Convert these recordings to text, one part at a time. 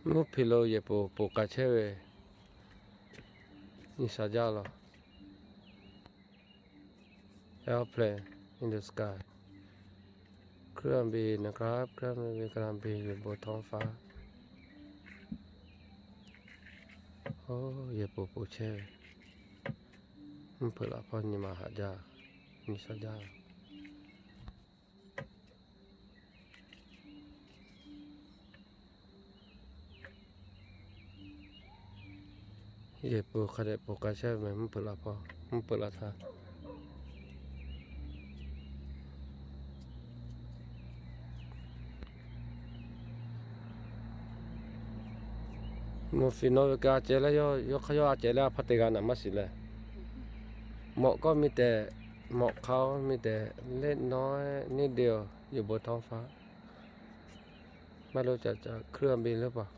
Mvuhˇ hpeꞈ lo yehˬ poˍ poˍ k'ai chehˇ ve nyi sha jaˇ law. Aeroplane in the sky. เครื่องบินนะครับ เครื่องบินกำลังบินอยู่บนท้องฟ้า Oˇ, yehˬ poˍ poˍ chehˇ ve. Mvuhˇ hpeꞈ laꞈ hpawˇ nyi ma haꞈ jaˇ, nyi sha jaˇ. Yehˬ poˍ hk'a dehꞈ poˍ k'ai chehˇ ve mehˬ, mvuhˇ hpeꞈ laꞈ hpawˇ, mvuhˇ hpeꞈ laꞈ htaˇ. Mvuhˇ hpeꞈ nawˇ ve kaꞈ a ceh leh, yawˇ hk'aˇ yawˇ a ceh leh a hpaˇ te g'a naꞈ maˇ shiˍ leh. Mawꞈ k'aw mi tehꞈ, mawꞈ hk'aˇ mi tehꞈ, เล็กน้อยนิดเดียว อยู่บนท้องฟ้า. Maˇ lo caꞈ caꞈ เครื่องบินหรือเปล่า.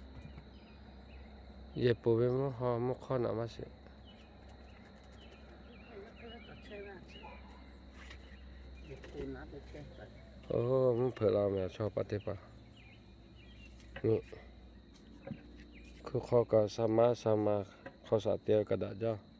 Yehˬ poˍ ve mvuhˇ haw mvuhˇ hk'awˇ naꞈ maˇ shiˍ. Oˇ, mvuhˇ hpeꞈ laꞈ mehˬ chaw pa teˇ hpaˍ. Hkui hk'aw kaꞈ sha maˇ sha ma hk'aw shaꞈ te kaꞈ daꞈ jaˇ.